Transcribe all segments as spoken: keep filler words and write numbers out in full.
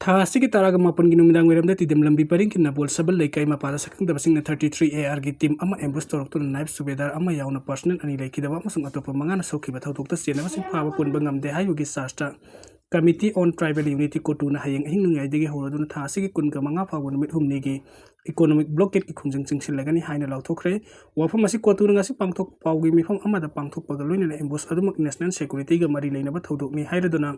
ꯊꯥ ꯑꯁꯤꯒꯤ ꯇꯔꯥꯒ ꯃꯥꯄꯟꯒꯤ ꯅꯨꯃꯤꯗꯥꯡ ꯋꯥꯏꯔꯝꯗ ꯇꯤꯗꯤꯝ ꯂꯝꯕꯤ ꯄꯔꯤꯡꯒꯤ ꯅꯕꯣꯜ ꯁꯕꯜ ꯂꯩꯀꯥꯏ ꯃꯄꯥꯗ ꯁꯛꯈꯪꯗꯕꯁꯤꯡꯅ thirty three A R ꯒꯤ team ꯑꯃ ambush ꯇꯧꯔꯛꯇꯨꯅ ꯅꯥꯏꯕ ꯁꯨꯕꯦꯗꯥꯔ ꯑꯃ ꯌꯥꯎꯅ personnel ꯑꯅꯤ ꯂꯩꯈꯤꯗꯕ ꯑꯃꯁꯨꯡ ꯑꯇꯣꯞꯄ ꯃꯉꯥꯅ ꯁꯣꯛꯈꯤꯕ ꯊꯧꯗꯣꯛꯇ ꯆꯦꯟꯅꯕꯁꯤꯡ ꯐꯥꯕ ꯄꯨꯟꯕ ꯉꯝꯗꯦ ꯍꯥꯏꯕꯒꯤ charge ꯇ Committee on Tribal Unity, ꯀꯣꯇꯨꯅ ꯍꯌꯦꯡ ꯑꯍꯤꯡ ꯅꯣꯡꯌꯥꯏꯗꯒꯤ ꯍꯧꯔꯗꯨꯅ ꯊꯥ ꯑꯁꯤꯒꯤ ꯀꯨꯟꯒ ꯃꯉꯥ ꯐꯥꯎꯕ ꯅꯨꯃꯤꯠ ꯍꯨꯝꯅꯤꯒꯤ economic blockade ꯀꯤ ꯈꯣꯡꯖꯪ ꯆꯪꯁꯤꯜꯂꯒꯅꯤ ꯍꯥꯏꯅ ꯂꯥꯎꯊꯣꯛꯈ꯭ꯔꯦ꯫ ꯋꯥꯐꯝ ꯑꯁꯤ ꯀꯣꯇꯨꯅ ꯉꯁꯤ ꯄꯥꯡꯊꯣꯛꯄ ꯄꯥꯎꯒꯤ ꯃꯤꯐꯝ ꯑꯃꯗ ꯄꯥꯡꯊꯣꯛꯄꯒ ꯂꯣꯏꯅꯅ ambush ꯑꯗꯨꯃꯛ national security ꯒ ꯃꯔꯤ ꯂꯩꯅꯕ ꯊꯧꯗꯣꯛꯅꯤ ꯍꯥꯏꯔꯗꯨꯅ,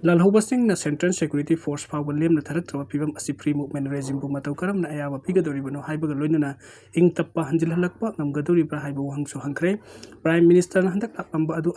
ꯂꯥꯜꯍꯧꯕꯁꯤꯡꯅ central security force ꯐꯥꯎꯕ ꯂꯦꯝꯅ ꯊꯥꯔꯛꯇ꯭ꯔꯕ ꯐꯤꯚꯝ ꯑꯁꯤ free movement regime ꯕꯨ ꯃꯇꯧ ꯀꯔꯝꯅ ꯑꯌꯥꯕ ꯄꯤꯒꯗꯧꯔꯤꯕꯅꯣ ꯍꯥꯏꯕꯒ ꯂꯣꯏꯅꯅ ꯏꯪ ꯇꯞꯄ ꯍꯟꯖꯤꯜꯍꯜꯂꯛꯄ ꯉꯝꯒꯗꯧꯔꯤꯕ꯭ꯔꯥ ꯍꯥꯏꯕ ꯋꯥꯍꯪꯁꯨ ꯍꯪꯈ꯭ꯔꯦ꯫ Prime Minister ꯅ ꯍꯟꯗꯛ ꯂꯥꯛꯂꯝꯕ ꯑꯗꯨ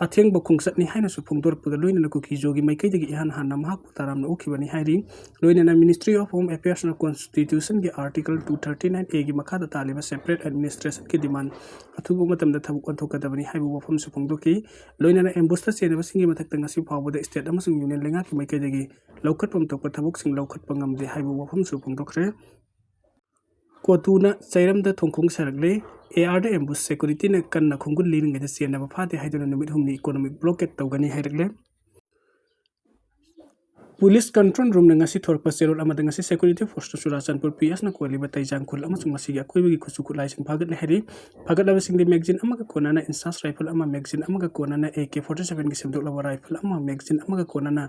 ꯑꯊꯦꯡꯕ ꯈꯣꯡꯆꯠꯅꯤ ꯍꯥꯏꯅꯁꯨ ꯐꯣꯡꯗꯣꯔꯛꯄꯒ ꯂꯣꯏꯅꯅ ꯀꯨꯀꯤꯖꯣꯒꯤ ꯃꯥꯏꯀꯩꯗꯒꯤ ꯏꯍꯥꯟ ꯍꯥꯟꯅ ꯃꯍꯥꯛꯄꯨ ꯇꯔꯥꯝꯅ ꯑꯣꯛꯈꯤꯕꯅꯤ ꯍꯥꯏꯔꯤ꯫ ꯂꯣꯏꯅꯅ Ministry of Home Affairs ꯅ constitution ꯒꯤ article two thirty nine A ꯒꯤ ꯃꯈꯥꯗ ꯇꯥꯜꯂꯤꯕ separate administration ꯒꯤ demand ꯑꯊꯨꯕ ꯃꯇꯝꯗ ꯊꯕꯛ ꯑꯣꯟꯊꯣꯛꯀꯗꯕꯅꯤ ꯍꯥꯏꯕ ꯋꯥꯐꯝꯁꯨ ꯐꯣꯡꯗꯣꯛꯈꯤ꯫ ꯂꯣꯏꯅꯅ ambush ꯇ ꯆꯦꯟꯅꯕꯁꯤꯡꯒꯤ ꯃꯊꯛꯇ ꯉꯁꯤ ꯐꯥꯎꯕꯗ state ꯑꯃꯁꯨꯡ union ꯂꯩꯉꯥꯛꯀꯤ ꯃꯥꯏꯀꯩꯗꯒꯤ ꯂꯧꯈꯠꯐꯝ ꯊꯣꯛꯄ ꯊꯕꯛꯁꯤꯡ ꯂꯧꯈꯠꯄ ꯉꯝꯗꯦ ꯍꯥꯏꯕ ꯋꯥꯐꯝꯁꯨ ꯐꯣꯡꯗꯣꯛꯈ꯭ꯔꯦ꯫ ꯀꯣꯇꯨꯅ ꯆꯩꯔꯝꯗ ꯊꯣꯡꯈꯣꯡ ꯁꯥꯔꯛꯂꯦ꯫ A R the ambush, security ꯅ ꯀꯟꯅ ꯈꯣꯡꯒꯨꯜ ꯂꯤꯔꯤꯉꯩꯗ ꯆꯦꯟꯅꯕ ꯐꯥꯗꯦ ꯍꯥꯏꯗꯨꯅ ꯅꯨꯃꯤꯠ ꯍꯨꯝꯅꯤ economic blockade ꯇꯧꯒꯅꯤ ꯍꯥꯏꯔꯛꯂꯦ꯫ Police control room ꯅ ꯉꯁꯤ ꯊꯣꯔꯛꯄ ꯆꯦꯔꯣꯜ ꯑꯃꯗ ꯉꯁꯤ security force ꯅ ꯆꯨꯔꯥꯆꯥꯟꯄꯨꯔ P S ꯅ ꯀꯣꯜꯂꯤꯕ ꯇꯩꯖꯥꯡ ꯈꯨꯜ ꯑꯃꯁꯨꯡ ꯃꯁꯤꯒꯤ ꯑꯀꯣꯏꯕꯒꯤ ꯈꯨꯠꯁꯨ ꯈꯨꯠꯂꯥꯏꯁꯤꯡ ꯐꯥꯒꯠꯂꯦ ꯍꯥꯏꯔꯤ꯫ ꯐꯥꯒꯠꯂꯕꯁꯤꯡꯗꯤ magazine ꯑꯃꯒ ꯀꯣꯟꯅꯅ INSAS rifle ꯑꯃ, magazine ꯑꯃꯒ ꯀꯣꯟꯅꯅ A K forty seven ꯒꯤ ꯁꯦꯝꯗꯣꯛꯂꯕ rifle ꯑꯃ, magazine ꯑꯃꯒ ꯀꯣꯟꯅꯅ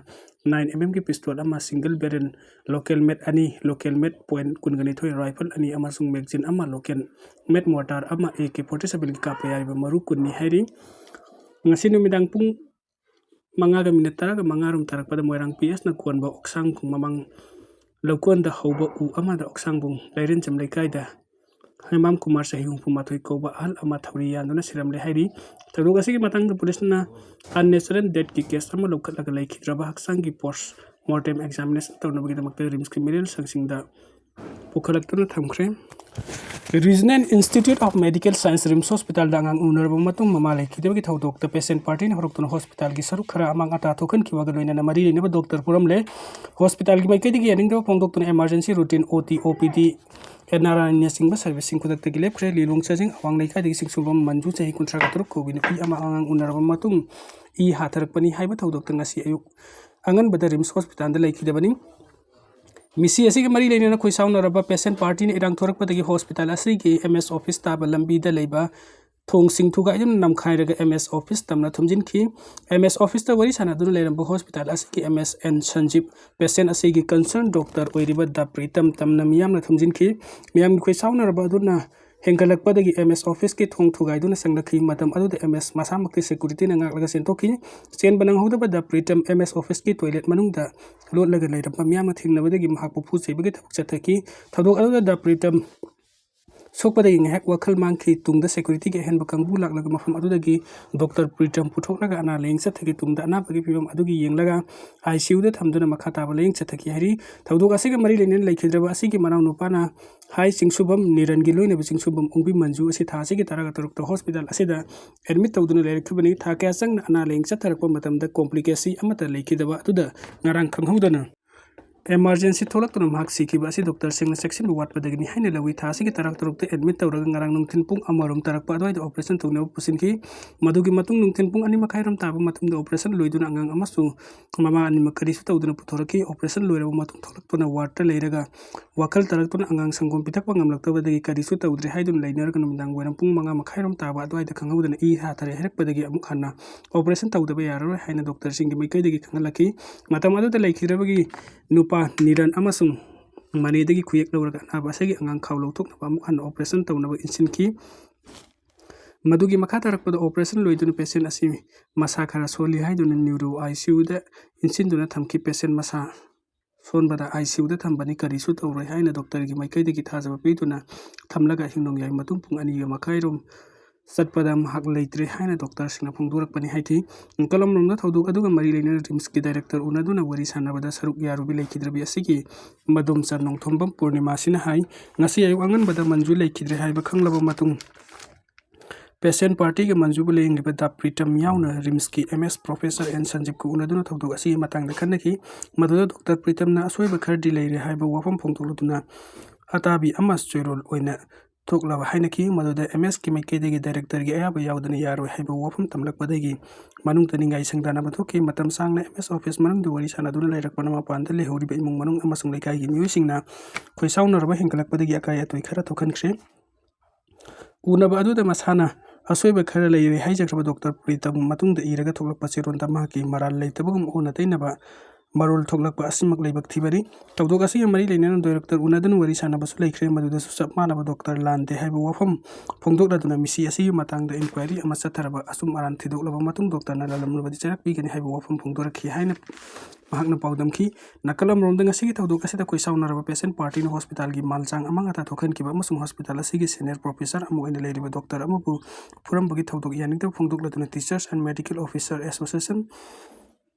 nine M M ꯒꯤ pistol ꯑꯃ, single barrel local made ꯑꯅꯤ, local made point ꯀꯨꯟꯒ ꯅꯤꯊꯣꯏ rifle ꯑꯅꯤ ꯑꯃꯁꯨꯡ magazine ꯑꯃ, local made mortar ꯑꯃ, A K forty seven ꯒꯤ ꯀꯥꯞꯄ ꯌꯥꯔꯤꯕ ꯃꯔꯨ ꯀꯨꯟꯅꯤ ꯍꯥꯏꯔꯤ꯫ ꯉꯁꯤ ꯅꯨꯃꯤꯗꯥꯡ ꯄꯨꯡ ꯃꯉꯥꯒ minute ꯇꯔꯥꯒ ꯃꯉꯥ ꯔꯣꯝ ꯇꯥꯔꯛꯄꯗ ꯃꯣꯏꯔꯥꯡ P S ꯅ ꯀꯣꯟꯕ ꯑꯣꯛꯁꯥꯡ ꯈꯣꯡ ꯃꯃꯥꯡ ꯂꯧꯀꯣꯟꯗ ꯍꯧꯕ ꯎ ꯑꯃꯗ ꯑꯣꯛꯁꯥꯡꯕꯨꯡ ꯂꯩꯔꯦꯟꯖꯝ ꯂꯩꯀꯥꯏꯗ ꯍꯦꯃꯥꯝ ꯀꯨꯃꯥꯔ ꯆꯍꯤ ꯍꯨꯝꯐꯨ ꯃꯥꯊꯣꯏ ꯀꯧꯕ ꯑꯍꯜ ꯑꯃ ꯊꯧꯔꯤ ꯌꯥꯟꯗꯨꯅ ꯁꯤꯔꯝꯂꯦ ꯍꯥꯏꯔꯤ꯫ ꯊꯧꯗꯣꯛ ꯑꯁꯤꯒꯤ ꯃꯇꯥꯡꯗ ꯄꯨꯂꯤꯁꯅ unnatural death ꯀꯤ case ꯑꯃ ꯂꯧꯈꯠꯂꯒ ꯂꯩꯈꯤꯗ꯭ꯔꯕ ꯍꯛꯆꯥꯡꯒꯤ post mortem examination ꯇꯧꯅꯕꯒꯤꯗꯃꯛꯇ RIMS ꯀꯤ ꯃꯤꯔꯦꯜ ꯁꯪꯁꯤꯡꯗ ꯄꯨꯈꯠꯂꯛꯇꯨꯅ ꯊꯝꯈ꯭ꯔꯦ꯫ Regional Institute of Medical Science RIMS Hospital ꯗ ꯑꯉꯥꯡ ꯎꯅꯔꯕ ꯃꯇꯨꯡ ꯃꯃꯥ ꯂꯩꯈꯤꯗꯕꯒꯤ ꯊꯧꯗꯣꯛꯇ patient party ꯅ ꯍꯧꯔꯛꯇꯨꯅ hospital ꯒꯤ ꯁꯔꯨꯛ ꯈꯔ ꯑꯃꯥꯡ ꯑꯇꯥ ꯊꯣꯛꯍꯟꯈꯤꯕꯒ ꯂꯣꯏꯅꯅ ꯃꯔꯤ ꯂꯩꯅꯕ doctor ꯄꯨꯔꯝꯂꯦ꯫ Hospital ꯒꯤ ꯃꯥꯏꯀꯩꯗꯒꯤ ꯌꯥꯅꯤꯡꯗꯕ ꯐꯣꯡꯗꯣꯛꯇꯨꯅ emergency routine, O T, O P D, ꯅꯥꯔꯥꯅꯤꯅꯆꯤꯡꯕ service ꯁꯤꯡ ꯈꯨꯗꯛꯇꯒꯤ ꯂꯦꯞꯈ꯭ꯔꯦ꯫ ꯂꯤꯂꯣꯡ ꯆꯥꯖꯤꯡ ꯑꯋꯥꯡ ꯂꯩꯀꯥꯏꯗꯒꯤ ꯆꯤꯡꯁꯨꯝꯕꯝ ꯃꯟꯖꯨ ꯆꯍꯤ ꯀꯨꯟꯊ꯭ꯔꯥ ꯇꯔꯨꯛ ꯀꯧꯕꯤ ꯅꯨꯄꯤ ꯑꯃ ꯑꯉꯥꯡ ꯎꯅꯔꯕ ꯃꯇꯨꯡ ꯏ ꯍꯥꯊꯔꯛꯄꯅꯤ ꯍꯥꯏꯕ ꯊꯧꯗꯣꯛꯇ ꯉꯁꯤ ꯑꯌꯨꯛ ꯑꯉꯟꯕꯗ ꯔꯤꯝꯁ ꯍꯣꯁꯄꯤꯇꯥꯜꯗ ꯂꯩꯈꯤꯗꯕꯅꯤ꯫ ꯃꯤꯁꯤ ꯑꯁꯤꯒ ꯃꯔꯤ ꯂꯩꯅꯅ ꯈꯣꯏꯁꯥꯎꯅꯔꯕ ꯄꯦꯁꯦꯟ ꯄꯥꯔꯇꯤꯅ ꯏꯔꯥꯡ ꯊꯣꯔꯛꯄꯗꯒꯤ ꯍꯣꯁꯄꯤꯇꯥꯜ ꯑꯁꯤꯒꯤ ꯑꯦꯝ ꯑꯦꯁ ꯑꯣꯐꯤꯁ ꯇꯥꯕ ꯂꯝꯕꯤꯗ ꯂꯩꯕ ꯊꯣꯡꯁꯤꯡ ꯊꯨꯒꯥꯏꯗꯨꯅ ꯅꯝꯈꯥꯏꯔꯒ ꯑꯦꯝ ꯑꯦꯁ ꯑꯣꯐꯤꯁ ꯇꯝꯅ ꯊꯨꯝꯖꯤꯟꯈꯤ꯫ ꯑꯦꯝ ꯑꯦꯁ ꯑꯣꯐꯤꯁꯇ ꯋꯥꯔꯤ ꯁꯥꯟꯅꯗꯨꯅ ꯂꯩꯔꯝꯕ ꯍꯣꯁꯄꯤꯇꯥꯜ ꯑꯁꯤꯒꯤ ꯑꯦꯝ ꯑꯦꯁ ꯑꯦꯟ ꯁꯟꯖꯤꯞ ꯄꯦꯁꯦꯟ ꯑꯁꯤꯒꯤ ꯀꯟꯁꯔꯟ ꯗꯣꯛꯇꯔ ꯑꯣꯏꯔꯤꯕ ꯗꯥ ꯄ꯭ꯔꯤꯇꯝ ꯇꯝꯅ ꯃꯤꯌꯥꯝꯅ ꯊꯨꯝꯖꯤꯟꯈꯤ꯫ ꯃꯤꯌꯥꯝꯒꯤ ꯈꯣꯏꯁꯥꯎꯅꯔꯕ ꯑꯗꯨꯅ ꯍꯦꯟꯒꯠꯂꯛꯄꯗꯒꯤ ꯑꯦꯝ ꯑꯦꯁ ꯑꯣꯐꯤꯁꯀꯤ ꯊꯣꯡ ꯊꯨꯒꯥꯏꯗꯨꯅ ꯆꯪꯂꯛꯈꯤ꯫ ꯃꯇꯝ ꯑꯗꯨꯗ ꯑꯦꯝ ꯑꯦꯁ ꯃꯁꯥꯃꯛꯇꯤ ꯁꯦꯀ꯭ꯌꯨꯔꯤꯇꯤꯅ ꯉꯥꯛꯂꯒ ꯆꯦꯟꯊꯣꯛꯈꯤ꯫ ꯆꯦꯟꯕ ꯅꯪꯍꯧꯗꯕꯗ ꯄ꯭ꯔꯤꯇꯝ ꯑꯦꯝ ꯑꯦꯁ ꯑꯣꯐꯤꯁꯀꯤ ꯇꯣꯏꯂꯦꯠ ꯃꯅꯨꯡꯗ ꯂꯣꯠꯂꯒ ꯂꯩꯔꯝꯕ ꯃꯤꯌꯥꯝꯅ ꯊꯦꯡꯅꯕꯗꯒꯤ ꯃꯍꯥꯛꯄꯨ ꯐꯨ ꯆꯩꯕꯒꯤ ꯊꯕꯛ ꯆꯠꯊꯈꯤ꯫ ꯊꯧꯗꯣꯛ ꯑꯗꯨꯗ ꯗꯥ ꯄ꯭ꯔꯤꯇꯝ ꯁꯣꯛꯄꯗꯒꯤ ꯉꯥꯏꯍꯥꯛ ꯋꯥꯈꯜ ꯃꯥꯡꯈꯤ꯫ ꯇꯨꯡꯗ ꯁꯦꯀ꯭ꯌꯨꯔꯤꯇꯤꯒꯤ ꯑꯍꯦꯟꯕ ꯀꯥꯡꯕꯨ ꯂꯥꯛꯂꯒ ꯃꯐꯝ ꯑꯗꯨꯗꯒꯤ ꯗꯣꯛꯇꯔ ꯄ꯭ꯔꯤꯇꯝ ꯄꯨꯊꯣꯛꯂꯒ ꯑꯅꯥ ꯂꯥꯌꯦꯡ ꯆꯠꯊꯈꯤ꯫ ꯇꯨꯡꯗ ꯑꯅꯥꯕꯒꯤ ꯐꯤꯕꯝ ꯑꯗꯨꯒꯤ ꯌꯦꯡꯂꯒ ꯑꯥꯏ ꯁꯤ ꯌꯨꯗ ꯊꯝꯗꯨꯅ ꯃꯈꯥ ꯇꯥꯕ ꯂꯥꯌꯦꯡ ꯆꯠꯊꯈꯤ ꯍꯥꯏꯔꯤ꯫ ꯊꯧꯗꯣꯛ ꯑꯁꯤꯒ ꯃꯔꯤ ꯂꯩꯅꯅ ꯂꯩꯈꯤꯗ꯭ꯔꯕ ꯑꯁꯤꯒꯤ ꯃꯅꯥꯎꯅꯨꯄꯥꯅ ꯍꯥꯏ ꯆꯤꯡꯁꯨꯕꯝ ꯅꯤꯔꯟꯒꯤ ꯂꯣꯏꯅꯕ ꯆꯤꯡꯁꯨꯕꯝ ꯑꯣꯡꯕꯤ ꯃꯟꯖꯨ ꯑꯁꯤ ꯊꯥ ꯑꯁꯤꯒꯤ ꯇꯔꯥꯒ ꯇꯔꯨꯛꯇ ꯍꯣꯁꯄꯤꯇꯥꯜ ꯑꯁꯤꯗ ꯑꯦꯗꯃꯤꯠ ꯇꯧꯗꯨꯅ ꯂꯩꯔꯛꯈꯤꯕꯅꯤ꯫ ꯊꯥ ꯀꯌꯥ ꯆꯪꯅ ꯑꯅꯥ ꯂꯥꯌꯦꯡ ꯆꯠꯊꯔꯛꯄ ꯃꯇꯝꯗ ꯀꯣꯝꯄ꯭ꯂꯤꯀꯦꯁꯤ ꯑꯃꯠꯇ ꯂꯩꯈꯤꯗꯕ ꯑꯗꯨꯗ ꯉꯔꯥꯡ ꯈꯪꯍꯧꯗꯅ ꯏꯃꯥꯔꯖꯦꯟꯁꯤ ꯊꯣꯛꯂꯛꯇꯨꯅ ꯃꯍꯥꯛ ꯁꯤꯈꯤꯕ ꯑꯁꯤ ꯗꯣꯛꯇꯔꯁꯤꯡꯅ ꯆꯦꯛꯁꯤꯟꯕ ꯋꯥꯠꯄꯗꯒꯤꯅꯤ ꯍꯥꯏꯅ ꯂꯧꯏ꯫ ꯊꯥ ꯑꯁꯤꯒꯤ ꯇꯔꯥ ꯇꯔꯨꯛꯇ ꯑꯦꯗꯃꯤꯠ ꯇꯧꯔꯒ ꯉꯔꯥꯡ ꯅꯨꯡꯊꯤꯜ ꯄꯨꯡ ꯑꯃꯔꯣꯝ ꯇꯥꯔꯛꯄ ꯑꯗꯨꯋꯥꯏꯗ ꯑꯣꯄꯔꯦꯁꯟ ꯇꯧꯅꯕ ꯄꯨꯁꯤꯟꯈꯤ꯫ ꯃꯗꯨꯒꯤ ꯃꯇꯨꯡ ꯅꯨꯡꯊꯤꯜ ꯄꯨꯡ ꯑꯅꯤ ꯃꯈꯥꯏꯔꯣꯝ ꯇꯥꯕ ꯃꯇꯝꯗ ꯑꯣꯄꯔꯦꯁꯟ ꯂꯣꯏꯗꯨꯅ ꯑꯉꯥꯡ ꯑꯃꯁꯨꯡ ꯃꯃꯥ ꯑꯅꯤꯃꯛ ꯀꯔꯤꯁꯨ ꯇꯧꯗꯅ ꯄꯨꯊꯣꯔꯛꯈꯤ꯫ ꯑꯣꯄꯔꯦꯁꯟ ꯂꯣꯏꯔꯕ ꯃꯇꯨꯡ ꯊꯣꯛꯂꯛꯇꯨꯅ ꯋꯥꯔꯗꯇ ꯂꯩꯔꯒ ꯋꯥꯈꯜ ꯇꯥꯔꯛꯇꯨꯅ ꯑꯉꯥꯡ ꯁꯪꯒꯣꯝ ꯄꯤꯊꯛꯄ ꯉꯝꯂꯛꯇꯕꯗꯒꯤ ꯀꯔꯤꯁꯨ ꯇꯧꯗ꯭ꯔꯦ ꯍꯥꯏꯗꯨꯅ ꯂꯩꯅꯔꯒ ꯅꯨꯃꯤꯗꯥꯡ ꯋꯥꯏꯔꯝ ꯄꯨꯡ ꯃꯉꯥ ꯃꯈꯥꯏꯔꯣꯝ ꯇꯥꯕ ꯑꯗꯨꯋꯥꯏꯗ ꯈꯪꯍꯧꯗꯅ ꯏ ꯍꯥꯊꯔꯦ ꯍꯥꯏꯔꯛꯄꯗꯒꯤ ꯑꯃꯨꯛ ꯍꯟꯅ ꯑꯣꯄꯔꯦꯁꯟ ꯇꯧꯗꯕ ꯌꯥꯔꯔꯣꯏ ꯍꯥꯏꯅ ꯗꯣꯛꯇꯔꯁꯤꯡꯒꯤ ꯃꯥꯏꯀꯩꯗꯒꯤ ꯈꯪꯍꯜꯂꯛꯈꯤ꯫ ꯃꯇꯝ ꯑꯗꯨꯗ ꯂꯩꯈꯤꯗ꯭ꯔꯕꯒꯤ ꯅꯨꯄꯥ ꯅꯤꯔꯟ ꯑꯃꯁꯨꯡ ꯃꯅꯦꯗꯒꯤ ꯈꯨꯌꯦꯛ ꯂꯧꯔꯒ ꯑꯅꯥꯕ ꯑꯁꯤꯒꯤ ꯑꯉꯥꯡ ꯈꯥꯎ ꯂꯧꯊꯣꯛꯅꯕ ꯑꯃꯨꯛ ꯍꯟꯅ ꯑꯣꯄꯔꯦꯁꯟ ꯇꯧꯅꯕ ꯏꯟꯁꯤꯟꯈꯤ꯫ ꯃꯗꯨꯒꯤ ꯃꯈꯥ ꯇꯥꯔꯛꯄꯗ ꯑꯣꯄꯔꯦꯁꯟ ꯂꯣꯏꯗꯨꯅ ꯄꯦꯁꯦꯟ ꯑꯁꯤ ꯃꯁꯥ ꯈꯔ ꯁꯣꯜꯂꯤ ꯍꯥꯏꯗꯨꯅ ꯅ꯭ꯌꯨꯔꯣ ꯑꯥꯏ ꯁꯤ ꯌꯨꯗ ꯏꯟꯁꯤꯟꯗꯨꯅ ꯊꯝꯈꯤ꯫ ꯄꯦꯁꯦꯟ ꯃꯁꯥ ꯁꯣꯟꯕꯗ ꯑꯥꯏ ꯁꯤ ꯌꯨꯗ ꯊꯝꯕꯅꯤ, ꯀꯔꯤꯁꯨ ꯇꯧꯔꯣꯏ ꯍꯥꯏꯅ ꯗꯣꯛꯇꯔꯒꯤ ꯃꯥꯏꯀꯩꯗꯒꯤ ꯊꯥꯖꯕ ꯄꯤꯗꯨꯅ ꯊꯝꯂꯒ ꯑꯍꯤꯡ ꯅꯣꯡꯌꯥꯏ ꯃꯇꯨꯡ ꯄꯨꯡ ꯑꯅꯤꯒ ꯃꯈꯥꯏꯔꯣꯝ ꯆꯠꯄꯗ ꯃꯍꯥꯛ ꯂꯩꯇ꯭ꯔꯦ ꯍꯥꯏꯅ ꯗꯣꯛꯇꯔꯁꯤꯡꯅ ꯐꯣꯡꯗꯣꯔꯛꯄꯅꯤ ꯍꯥꯏꯈꯤ꯫ ꯏꯟꯀꯂꯝꯂꯣꯝꯗ ꯊꯧꯗꯣꯛ ꯑꯗꯨꯒ ꯃꯔꯤ ꯂꯩꯅꯅ ꯔꯤꯝꯁꯀꯤ ꯗꯥꯏꯔꯦꯛꯇꯔ ꯎꯅꯗꯨꯅ ꯋꯥꯔꯤ ꯁꯥꯟꯅꯕꯗ ꯁꯔꯨꯛ ꯌꯥꯔꯨꯕꯤ ꯂꯩꯈꯤꯗ꯭ꯔꯕꯤ ꯑꯁꯤꯒꯤ ꯃꯗꯣꯝꯆꯥ ꯅꯣꯡꯊꯣꯝꯕꯝ ꯄꯨꯔꯅꯤꯃꯥꯁꯤꯅ ꯍꯥꯏ, ꯉꯁꯤ ꯑꯌꯨꯛ ꯑꯉꯟꯕꯗ ꯃꯟꯖꯨ ꯂꯩꯈꯤꯗ꯭ꯔꯦ ꯍꯥꯏꯕ ꯈꯪꯂꯕ ꯃꯇꯨꯡ ꯄꯦꯁꯦꯟ ꯄꯥꯔꯇꯤꯒ ꯃꯟꯖꯨꯕꯨ ꯂꯥꯌꯦꯡꯂꯤꯕ ꯗꯥ ꯄ꯭ꯔꯤꯇꯝ ꯌꯥꯎꯅ ꯔꯤꯝꯁꯀꯤ ꯑꯦꯝ ꯑꯦꯁ ꯄ꯭ꯔꯣꯐꯦꯁꯔ ꯑꯦꯟ ꯁꯟꯖꯤꯞꯀ ꯎꯅꯗꯨꯅ ꯊꯧꯗꯣꯛ ꯑꯁꯤꯒꯤ ꯃꯇꯥꯡꯗ ꯈꯟꯅꯈꯤ꯫ ꯃꯗꯨꯗ ꯗꯣꯛꯇꯔ ꯄ꯭ꯔꯤꯇꯝꯅ ꯑꯁꯣꯏꯕ ꯈꯔꯗꯤ ꯂꯩꯔꯦ ꯍꯥꯏꯕ ꯋꯥꯐꯝ ꯐꯣꯡꯗꯣꯛꯂꯗꯨꯅ ꯑꯇꯥꯕꯤ ꯑꯃ ꯆꯣꯏꯔꯣꯜ ꯑꯣꯏꯅ ꯊꯣꯛꯂꯕ ꯍꯥꯏꯅꯈꯤ꯫ ꯃꯗꯨꯗ ꯑꯦꯝ ꯑꯦꯁꯀꯤ ꯃꯥꯏꯀꯩꯗꯒꯤ ꯗꯥꯏꯔꯦꯛꯇꯔꯒꯤ ꯑꯌꯥꯕ ꯌꯥꯎꯗꯅ ꯌꯥꯔꯣꯏ ꯍꯥꯏꯕ ꯋꯥꯐꯝ ꯊꯝꯂꯛꯄꯗꯒꯤ ꯃꯅꯨꯡꯗ ꯅꯤꯡꯒꯥꯏ ꯁꯪꯗꯥꯅꯕ ꯊꯣꯛꯈꯤ꯫ ꯃꯇꯝ ꯁꯥꯡꯅ ꯑꯦꯝ ꯑꯦꯁ ꯑꯣꯐꯤꯁ ꯃꯅꯨꯡꯗ ꯋꯥꯔꯤ ꯁꯥꯟꯅꯗꯨꯅ ꯂꯩꯔꯛꯄꯅ ꯃꯄꯥꯟꯗ ꯂꯩꯍꯧꯔꯤꯕ ꯏꯃꯨꯡ ꯃꯅꯨꯡ ꯑꯃꯁꯨꯡ ꯂꯩꯀꯥꯏꯒꯤ ꯃꯤꯑꯣꯏꯁꯤꯡꯅ ꯈꯣꯏꯁꯥꯎꯅꯔꯕ ꯍꯦꯟꯒꯠꯂꯛꯄꯗꯒꯤ ꯑꯀꯥꯏ ꯑꯇꯣꯏ ꯈꯔ ꯊꯣꯛꯍꯟꯈ꯭ꯔꯦ꯫ ꯎꯅꯕ ꯑꯗꯨꯗ ꯃꯁꯥꯅ ꯑꯁꯣꯏꯕ ꯈꯔ ꯂꯩꯔꯦ ꯍꯥꯏꯖꯈ꯭ꯔꯕ ꯗꯣꯛꯇꯔ ꯄ꯭ꯔꯤꯇꯝ ꯃꯇꯨꯡꯗ ꯏꯔꯒ ꯊꯣꯛꯂꯛꯄ ꯆꯦꯔꯣꯜꯗ ꯃꯍꯥꯛꯀꯤ ꯃꯔꯥꯜ ꯂꯩꯇꯕꯒꯨꯝ ꯑꯣꯟꯅ ꯇꯩꯅꯕ ꯃꯔꯣꯜ ꯊꯣꯛꯂꯛꯄ ꯑꯁꯤꯃꯛ ꯂꯥꯏꯕꯛ ꯊꯤꯕꯅꯤ꯫ ꯊꯧꯗꯣꯛ ꯑꯁꯤꯒ ꯃꯔꯤ ꯂꯩꯅꯅ ꯗꯥꯏꯔꯦꯛꯇꯔ ꯎꯅꯗꯨꯅ ꯋꯥꯔꯤ ꯁꯥꯟꯅꯕꯁꯨ ꯂꯩꯈ꯭ꯔꯦ꯫ ꯃꯗꯨꯗꯁꯨ ꯆꯞ ꯃꯥꯟꯅꯕ ꯗꯣꯛꯇꯔ ꯂꯥꯟꯗꯦ ꯍꯥꯏꯕ ꯋꯥꯐꯝ ꯐꯣꯡꯗꯣꯛꯂꯗꯨꯅ ꯃꯤꯁꯤ ꯑꯁꯤꯒꯤ ꯃꯇꯥꯡꯗ ꯏꯟꯀ꯭ꯋꯥꯏꯔꯤ ꯑꯃ ꯆꯠꯊꯔꯕ ꯑꯆꯨꯝ ꯑꯔꯥꯟ ꯊꯤꯗꯣꯛꯂꯕ ꯃꯇꯨꯡ ꯗꯣꯛꯇꯔꯅ ꯂꯥꯜꯂꯝꯂꯕꯗꯤ ꯆꯩꯔꯥꯛ ꯄꯤꯒꯅꯤ ꯍꯥꯏꯕ ꯋꯥꯐꯝ ꯐꯣꯡꯗꯣꯔꯛꯈꯤ ꯍꯥꯏꯅ ꯃꯍꯥꯛꯅ ꯄꯥꯎꯗꯝꯈꯤ꯫ ꯅꯥꯀꯜ ꯑꯃꯔꯣꯝꯗ ꯉꯁꯤꯒꯤ ꯊꯧꯗꯣꯛ ꯑꯁꯤꯗ ꯈꯣꯏꯁꯥꯎꯅꯔꯕ ꯄꯦꯁꯦꯟ ꯄꯥꯔꯇꯤꯅ ꯍꯣꯁꯄꯤꯇꯥꯜꯒꯤ ꯃꯥꯜ ꯆꯥꯡ ꯑꯃ ꯉꯥꯛꯇ ꯊꯣꯛꯍꯟꯈꯤꯕ ꯑꯃꯁꯨꯡ ꯍꯣꯁꯄꯤꯇꯥꯜ ꯑꯁꯤꯒꯤ ꯁꯦꯅꯤꯌꯔ ꯄ꯭ꯔꯣꯐꯦꯁꯔ ꯑꯃ ꯑꯣꯏꯅ ꯂꯩꯔꯤꯕ ꯗꯣꯛꯇꯔ ꯑꯃꯕꯨ ꯐꯨꯔꯝꯕꯒꯤ ꯊꯧꯗꯣꯛ ꯌꯥꯅꯤꯡꯗꯕ ꯐꯣꯡꯗꯣꯛꯂꯗꯨꯅ Teachers and Medical Officer Association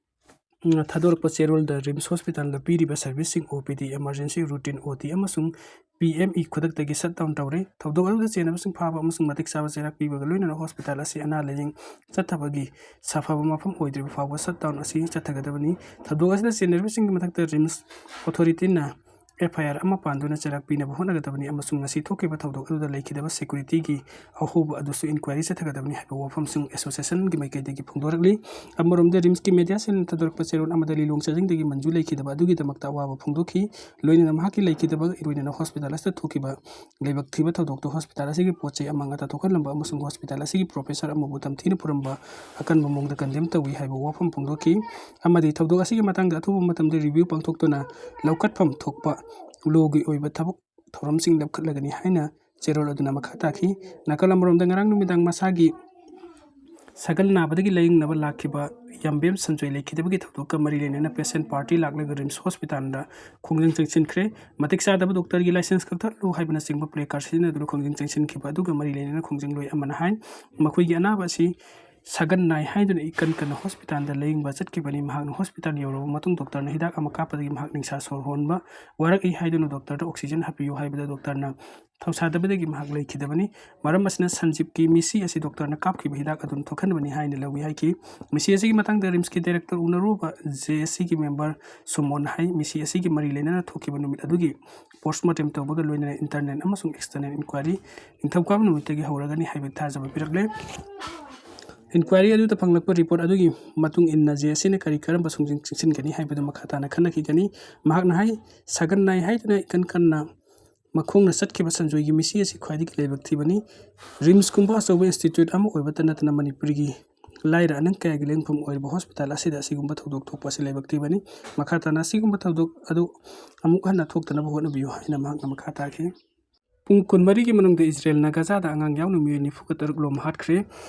ꯊꯥꯗꯣꯔꯛꯄ ꯆꯦꯔꯣꯜꯗ RIMS ꯍꯣꯁꯄꯤꯇꯥꯜꯗ ꯄꯤꯔꯤꯕ ꯁꯔꯚꯤꯁꯁꯤꯡ, ꯑꯣ ꯄꯤ ꯗꯤ, ꯏꯃꯥꯔꯖꯦꯟꯁꯤ ꯔꯨꯇꯤꯟ ꯑꯣ ꯇꯤ ꯑꯃꯁꯨꯡ ꯄꯤ ꯑꯦꯝ ꯏ ꯈꯨꯗꯛꯇꯒꯤ ꯁꯠ ꯗꯥꯎꯟ ꯇꯧꯔꯦ꯫ ꯊꯧꯗꯣꯛ ꯑꯗꯨꯗ ꯆꯦꯟꯅꯕꯁꯤꯡ ꯐꯥꯕ ꯑꯃꯁꯨꯡ ꯃꯇꯤꯛ ꯆꯥꯕ ꯆꯩꯔꯥꯛ ꯄꯤꯕꯒ ꯂꯣꯏꯅꯅ ꯍꯣꯁꯄꯤꯇꯥꯜ ꯑꯁꯤ ꯑꯅꯥ ꯂꯥꯌꯦꯡ ꯆꯠꯊꯕꯒꯤ ꯁꯥꯐꯕ ꯃꯐꯝ ꯑꯣꯏꯗ꯭ꯔꯤꯕ ꯐꯥꯎꯕ ꯁꯠ ꯗꯥꯎꯟ ꯑꯁꯤ ꯆꯠꯊꯒꯗꯕꯅꯤ꯫ ꯊꯧꯗꯣꯛ ꯑꯁꯤꯗ ꯆꯦꯟꯅꯔꯤꯕꯁꯤꯡꯒꯤ ꯃꯊꯛꯇ ꯔꯤꯝꯁ ꯑꯣꯊꯣꯔꯤꯇꯤꯅ ꯑꯦꯐ ꯑꯥꯏ ꯑꯥꯔ ꯑꯃ ꯄꯥꯟꯗꯨꯅ ꯆꯩꯔꯥꯛ ꯄꯤꯅꯕ ꯍꯣꯠꯅꯒꯗꯕꯅꯤ ꯑꯃꯁꯨꯡ ꯉꯁꯤ ꯊꯣꯛꯈꯤꯕ ꯊꯧꯗꯣꯛ ꯑꯗꯨꯗ ꯂꯩꯈꯤꯗꯕ ꯁꯦꯀ꯭ꯌꯨꯔꯤꯇꯤꯒꯤ ꯑꯍꯣꯕ ꯑꯗꯨꯁꯨ ꯏꯟꯀ꯭ꯋꯥꯏꯔꯤ ꯆꯠꯊꯒꯗꯕꯅꯤ ꯍꯥꯏꯕ ꯋꯥꯐꯝꯁꯤꯡ ꯑꯦꯁꯣꯁꯤꯌꯦꯁꯟꯒꯤ ꯃꯥꯏꯀꯩꯗꯒꯤ ꯐꯣꯡꯗꯣꯔꯛꯂꯤ꯫ ꯑꯃꯔꯣꯝꯗ ꯔꯤꯝꯁꯀꯤ ꯃꯦꯗꯤꯌꯥ ꯁꯦꯜꯅ ꯊꯥꯗꯣꯔꯛꯄ ꯆꯦꯔꯣꯜ ꯑꯃꯗ ꯂꯤꯂꯣꯡ ꯆꯥꯖꯤꯡꯗꯒꯤ ꯃꯟꯖꯨ ꯂꯩꯈꯤꯗꯕ ꯑꯗꯨꯒꯤꯗꯃꯛꯇ ꯑꯋꯥꯕ ꯐꯣꯡꯗꯣꯛꯈꯤ꯫ ꯂꯣꯏꯅꯅ ꯃꯍꯥꯛꯀꯤ ꯂꯩꯈꯤꯗꯕ ꯏꯔꯣꯏꯅꯅ ꯍꯣꯁꯄꯤꯇꯥꯜ ꯑꯁꯤꯗ ꯊꯣꯛꯈꯤꯕ ꯂꯥꯏꯕꯛ ꯊꯤꯕ ꯊꯧꯗꯣꯛꯇ ꯍꯣꯁꯄꯤꯇꯥꯜ ꯑꯁꯤꯒꯤ ꯄꯣꯠ ꯆꯩ ꯑꯃꯥꯡ ꯑꯇꯥ ꯊꯣꯛꯍꯜꯂꯝꯕ ꯑꯃꯁꯨꯡ ꯍꯣꯁꯄꯤꯇꯥꯜ ꯑꯁꯤꯒꯤ ꯄ꯭ꯔꯣꯐꯦꯁꯔ ꯑꯃꯕꯨ ꯇꯝꯊꯤꯅ ꯐꯨꯔꯝꯕ ꯑꯀꯟꯕ ꯃꯑꯣꯡꯗ ꯀꯟꯗꯦꯝ ꯇꯧꯏ ꯍꯥꯏꯕ ꯋꯥꯐꯝ ꯐꯣꯡꯗꯣꯛꯈꯤ꯫ ꯑꯃꯗꯤ ꯊꯧꯗꯣꯛ ꯑꯁꯤꯒꯤ ꯃꯇꯥꯡꯗ ꯑꯊꯨꯕ ꯃꯇꯝꯗ ꯔꯤꯚ꯭ꯌꯨ ꯄꯥꯡꯊꯣꯛꯇꯨꯅ ꯂꯧꯈꯠꯐꯝ ꯊꯣꯛꯄ ꯂꯣꯒꯤ ꯑꯣꯏꯕ ꯊꯕꯛ ꯊꯧꯔꯝꯁꯤꯡ ꯂꯧꯈꯠꯂꯒꯅꯤ ꯍꯥꯏꯅ ꯆꯦꯔꯣꯜ ꯑꯗꯨꯅ ꯃꯈꯥ ꯇꯥꯈꯤ꯫ ꯅꯥꯀꯜ ꯑꯃꯔꯣꯝꯗ ꯉꯔꯥꯡ ꯅꯨꯃꯤꯗꯥꯡ ꯃꯁꯥꯒꯤ ꯁꯒꯜ ꯅꯥꯕꯗꯒꯤ ꯂꯥꯌꯦꯡꯅꯕ ꯂꯥꯛꯈꯤꯕ ꯌꯥꯝꯕꯦꯝ ꯁꯟꯖꯣꯏ ꯂꯩꯈꯤꯗꯕꯒꯤ ꯊꯧꯗꯣꯛꯀ ꯃꯔꯤ ꯂꯩꯅꯅ ꯄꯦꯁꯦꯟ ꯄꯥꯔꯇꯤ ꯂꯥꯛꯂꯒ ꯔꯤꯝꯁ ꯍꯣꯁꯄꯤꯇꯥꯜꯗ ꯈꯣꯡꯖꯪ ꯆꯪꯁꯤꯟꯈ꯭ꯔꯦ꯫ ꯃꯇꯤꯛ ꯆꯥꯗꯕ ꯗꯣꯛꯇꯔꯒꯤ ꯂꯥꯏꯁꯦꯟꯁ ꯀꯛꯊꯠꯂꯨ ꯍꯥꯏꯕꯅꯆꯤꯡꯕ ꯄ꯭ꯂꯦ ꯀꯥꯔꯗ ꯁꯤꯖꯤꯟꯅꯗꯨꯅ ꯈꯣꯡꯖꯪ ꯆꯪꯁꯤꯟꯈꯤꯕ ꯑꯗꯨꯒ ꯃꯔꯤ ꯂꯩꯅꯅ ꯈꯣꯡꯖꯪꯂꯣꯏ ꯑꯃꯅ ꯍꯥꯏ, ꯃꯈꯣꯏꯒꯤ ꯑꯅꯥꯕ ꯑꯁꯤ ꯁꯥꯒꯟ ꯅꯥꯏ ꯍꯥꯏꯗꯨꯅ ꯏꯀꯟ ꯀꯟꯅ ꯍꯣꯁꯄꯤꯇꯥꯜꯗ ꯂꯥꯌꯦꯡꯕ ꯆꯠꯈꯤꯕꯅꯤ꯫ ꯃꯍꯥꯛꯅ ꯍꯣꯁꯄꯤꯇꯥꯜ ꯌꯧꯔꯕ ꯃꯇꯨꯡ ꯗꯣꯛꯇꯔꯅ ꯍꯤꯗꯥꯛ ꯑꯃ ꯀꯥꯞꯄꯗꯒꯤ ꯃꯍꯥꯛ ꯅꯤꯡꯁꯥ ꯁꯣꯔ ꯍꯣꯟꯕ ꯋꯥꯔꯛꯏ ꯍꯥꯏꯗꯨꯅ ꯗꯣꯛꯇꯔꯗ ꯑꯣꯛꯁꯤꯖꯦꯟ ꯍꯥꯞꯄꯤꯌꯨ ꯍꯥꯏꯕꯗ ꯗꯣꯛꯇꯔꯅ ꯊꯧꯁꯥꯗꯕꯗꯒꯤ ꯃꯍꯥꯛ ꯂꯩꯈꯤꯗꯕꯅꯤ꯫ ꯃꯔꯝ ꯑꯁꯤꯅ ꯁꯟꯖꯤꯞꯀꯤ ꯃꯤꯁꯤ ꯑꯁꯤ ꯗꯣꯛꯇꯔꯅ ꯀꯥꯞꯈꯤꯕ ꯍꯤꯗꯥꯛ ꯑꯗꯨꯅ ꯊꯣꯛꯍꯟꯕꯅꯤ ꯍꯥꯏꯅ ꯂꯧꯏ ꯍꯥꯏꯈꯤ꯫ ꯃꯤꯁꯤ ꯑꯁꯤꯒꯤ ꯃꯇꯥꯡꯗ ꯔꯤꯝꯁꯀꯤ ꯗꯥꯏꯔꯦꯛꯇꯔ ꯎꯅꯔꯨꯕ ꯖꯦ ꯑꯦꯁ ꯁꯤꯒꯤ ꯃꯦꯝꯕꯔ ꯁꯨꯃꯣꯟ ꯍꯥꯏ, ꯃꯤꯁꯤ ꯑꯁꯤꯒꯤ ꯃꯔꯤ ꯂꯩꯅꯅ ꯊꯣꯛꯈꯤꯕ ꯅꯨꯃꯤꯠ ꯑꯗꯨꯒꯤ ꯄꯣꯁꯃꯣꯔꯇꯦꯝ ꯇꯧꯕꯒ ꯂꯣꯏꯅꯅ ꯏꯟꯇꯔꯅꯦꯜ ꯑꯃꯁꯨꯡ ꯑꯦꯛꯁꯇꯔꯅꯦꯜ ꯏꯟꯀ꯭ꯋꯥꯏꯔꯤ ꯅꯤꯡꯊꯧꯀꯥꯕ ꯅꯨꯃꯤꯠꯇꯒꯤ ꯍꯧꯔꯒꯅꯤ ꯍꯥꯏꯕ ꯊꯥꯖꯕ ꯄꯤꯔꯛꯂꯦ꯫ ꯏꯟꯀ꯭ꯋꯥꯏꯔꯤ ꯑꯗꯨꯗ ꯐꯪꯂꯛꯄ ꯔꯤꯄꯣꯔꯠ ꯑꯗꯨꯒꯤ ꯃꯇꯨꯡ ꯏꯟꯅ ꯖꯦ ꯑꯦꯁ ꯁꯤꯅ ꯀꯔꯤ ꯀꯔꯝꯕ ꯁꯨꯝꯖꯤꯡ ꯆꯦꯛꯁꯤꯟꯒꯅꯤ ꯍꯥꯏꯕꯗꯨ ꯃꯈꯥ ꯇꯥꯅ ꯈꯟꯅꯈꯤꯒꯅꯤ꯫ ꯃꯍꯥꯛꯅ ꯍꯥꯏ, ꯁꯥꯒꯟ ꯅꯥꯏ ꯍꯥꯏꯗꯨꯅ ꯏꯀꯟ ꯀꯟꯅ ꯃꯈꯣꯡꯅ ꯆꯠꯈꯤꯕ ꯁꯟꯖꯣꯏꯒꯤ ꯃꯤꯁꯤ ꯑꯁꯤ ꯈ꯭ꯋꯥꯏꯗꯒꯤ ꯂꯥꯏꯕꯛ ꯊꯤꯕꯅꯤ꯫ ꯔꯤꯝꯁꯀꯨꯝꯕ ꯑꯆꯧꯕ ꯏꯟꯁꯇꯤꯇ꯭ꯌꯨꯠ ꯑꯃ ꯑꯣꯏꯕꯇ ꯅꯠꯇꯅ ꯃꯅꯤꯄꯨꯔꯒꯤ ꯂꯥꯏꯔ ꯑꯅꯪ ꯀꯌꯥꯒꯤ ꯂꯦꯡꯐꯝ ꯑꯣꯏꯔꯤꯕ ꯍꯣꯁꯄꯤꯇꯥꯜ ꯑꯁꯤꯗ ꯑꯁꯤꯒꯨꯝꯕ ꯊꯧꯗꯣꯛ ꯊꯣꯛꯄ ꯑꯁꯤ ꯂꯥꯏꯕꯛ ꯊꯤꯕꯅꯤ꯫ ꯃꯈꯥ ꯇꯥꯅ ꯑꯁꯤꯒꯨꯝꯕ ꯊꯧꯗꯣꯛ ꯑꯗꯨ ꯑꯃꯨꯛ ꯍꯟꯅ ꯊꯣꯛꯇꯅꯕ ꯍꯣꯠꯅꯕꯤꯌꯨ ꯍꯥꯏꯅ ꯃꯍꯥꯛꯅ ꯃꯈꯥ ꯇꯥꯈꯤ꯫ ꯄꯨꯡ ꯀꯨꯟꯃꯔꯤꯒꯤ ꯃꯅꯨꯡꯗ ꯏꯖꯔꯦꯜꯅ ꯒꯖꯥꯗ ꯑꯉꯥꯡ ꯌꯥꯎꯅ ꯃꯤꯑꯣꯏ ꯅꯤꯐꯨꯒ ꯇꯔꯨꯛ ꯂꯣꯝ ꯍꯥꯠꯈ꯭ꯔꯦ꯫